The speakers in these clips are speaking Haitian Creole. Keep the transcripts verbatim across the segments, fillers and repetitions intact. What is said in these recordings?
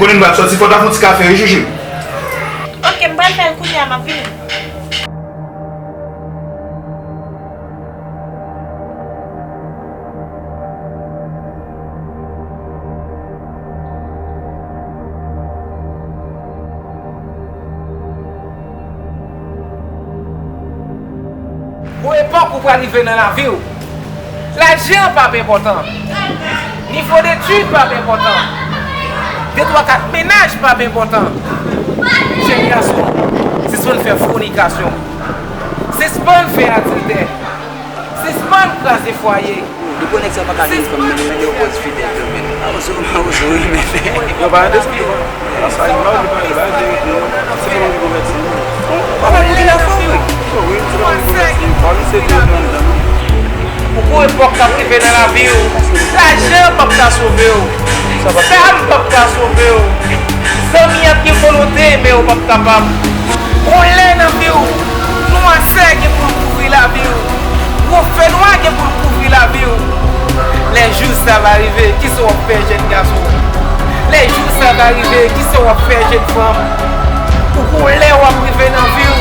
Konnen m pral sòti, fò w ta fè yon ti kafe, wi, chouchou. Oke, m pral fè l kounye a, m ap vini. Gon epòk ou pral rive nan lavi w. Lajan p ap enpòtan. Nivo detid p ap enpòtan. De twa kat mennaj p ap enpòtan. Jèn gason, sispann fè fònikasyon. Sispann fè adiltè. Sispann kraze fwaye. Depi w nèg sa pa ka jwenn fanm, men li mande w pòz fidèl tou, men. Mawozo, mawozo, wi, men. Yo pa nan desann, yo pa. Sa li pa, li pa, li pa jere tou. Se pou moun ki konvèti. Papa, pou ki la fò, wi. Wi, se pou moun ki konvèti. Pa misye tou nan dan. Ou gon epòk k ap rive nan lavi w. Lajan p ap ka sove w. Zam p ap ka sove w. Zanmi ap gen volonte, men yo p ap kapab. Gon lè nan vi w, nwasè gen pou l kouvri lavi w. Gwo fenwa gen pou l kouvri lavi w. Lè jou sa va rive, kisa w ap fè, jèn gason? Lè jou sa va rive, kisa w ap fè, jèn fanm? Ou gon lè w ap rive nan vi w,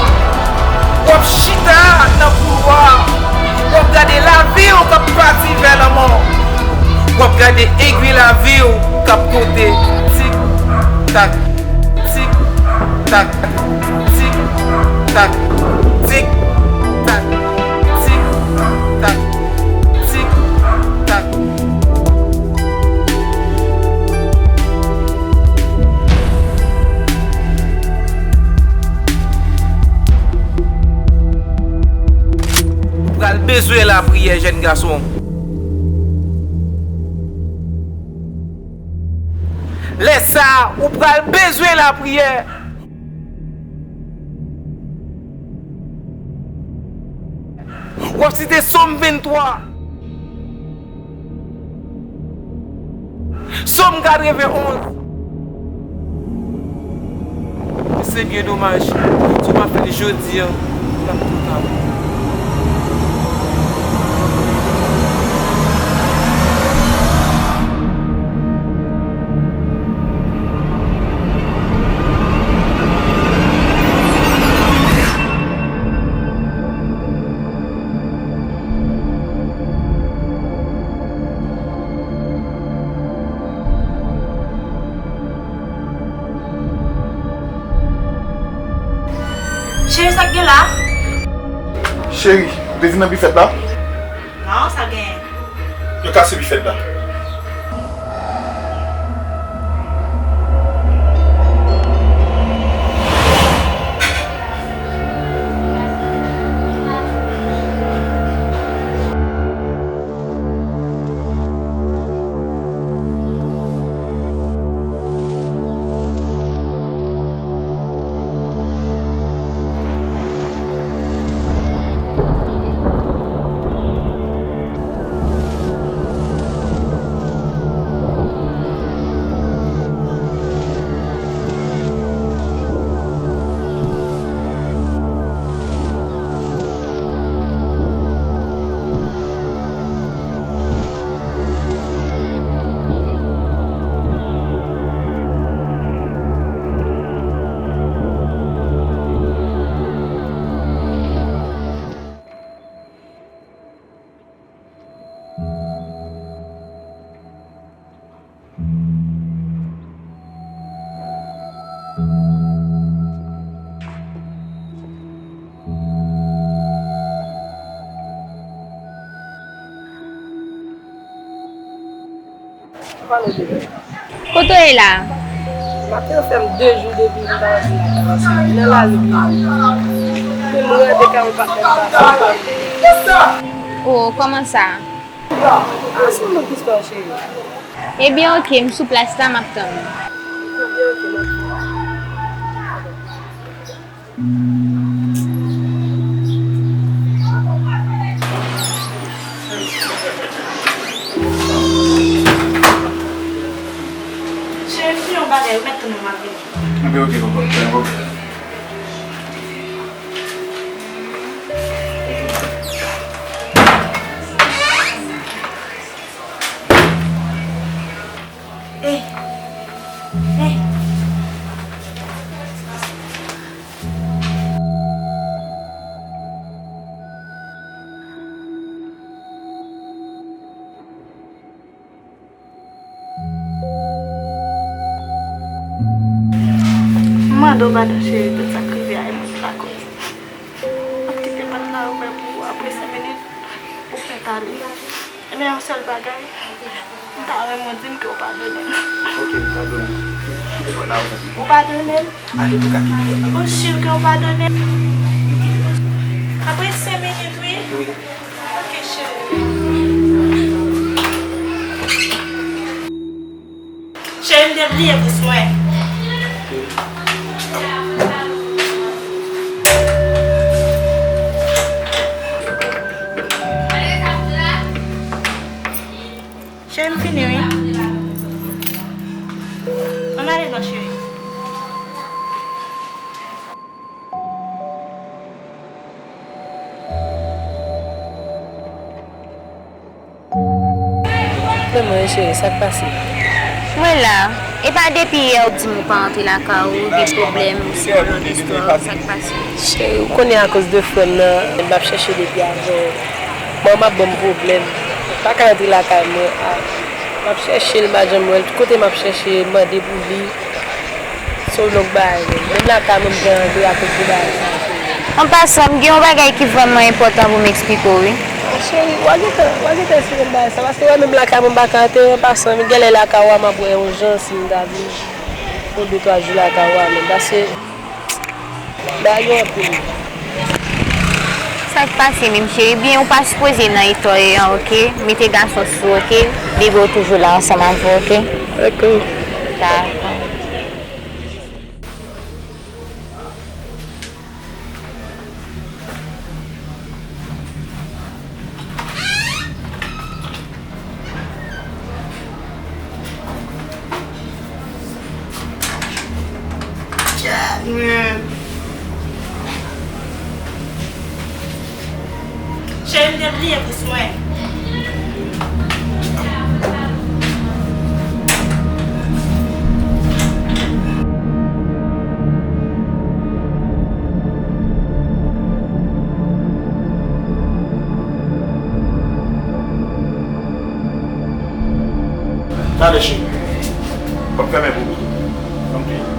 w ap chita nan koulwa, w ap gade lavi w k ap pati vè lanmò, w ap gade egwi lavi w k ap konte tik tak, tik tak, tik tak, tik tak, tik tak, tik tak. Ou pral bezwen lapriyè, jèn gason. Lè sa a, ou pral bezwen lapriyè. W ap site Sòm venntwa, Sòm katrevenn onz. Se byen domaj, si w pa fè l jodi a, l ap twò ta. Cheri, sa k gen la? Cheri, ou te di nan bifèt la? Non, sa genyen? Yo kase bifèt la. Kote w ye la? Maten an fè m de jou depi m pa antre lakay paske m nan lari m ye. Men m rande kay yon patnè m pase. Oh, kòman sa? Ah, se yon lòt istwa, cheri. Ebyen, oke, m sou plas la, m ap tann ou. Ebyen, oke, m ap tann. Cheri, m fè yon bagay, ou mèt tounen, m ap vini. Ebyen, oke, papa, pa gen pwoblèm. Eh. Eh. Mande w padon, cheri, tout sa k rive a, e mwen ki lakoz. M ap kite pòt la ouvè pou ou, apre senk minit, ou fè pale. Men yon sèl bagay, m ta renmen w di m ke w padone m. Ok, m padone w. Kite pòt la ouvè. Ou padone m? Ale, nou ka kite pòt la. Ou si ke w padone m? Apre senk minit, wi. Wi. Ok, cheri. Cheri, m te bliye bous mwen. Cheri, m fini, wi. Ann ale non, cheri. Men mwen, cheri, sa k pase? Mwen la. E pa depi yè w di m ou pa antre lakay ou, gen pwoblèm, ou se yon lòt istwa, sa k pase? Cheri, ou konnen akoz de frè m nan, m ap chèche depi avan. Manman m ap ban m pwoblèm. M pa ka antre lakay mwen. A, m ap chèche l, m pa janm wè l. Tout kote m ap chèche, m mande pou li. Se yon long bagay, menm. Menm lakay mwen, m gen angle akoz de bagay sa yo. An pasan, m gen yon bagay ki vrèman enpòtan pou m eksplike w, wi. A, cheri, w a gentan, w a gentan eksplike m bagay sa, paske wè, menm lakay mwen, m pa ka antre, an pasan, m genlè lakay ou a, m ap wè yon jan si m ta vin yon de twa jou lakay ou a, menm, paske bagay yo anpil. Sa k pase menm, cheri? Byen, ou pa sipoze nan eta w ye an, oke? Mete gason sou, oke? Bebe, w toujou la ansanm avè w, oke? Oke. Dakò. Cheri, m te bliye bous mwen. Talè, cheri. W ap fèmen pou ou. Ok.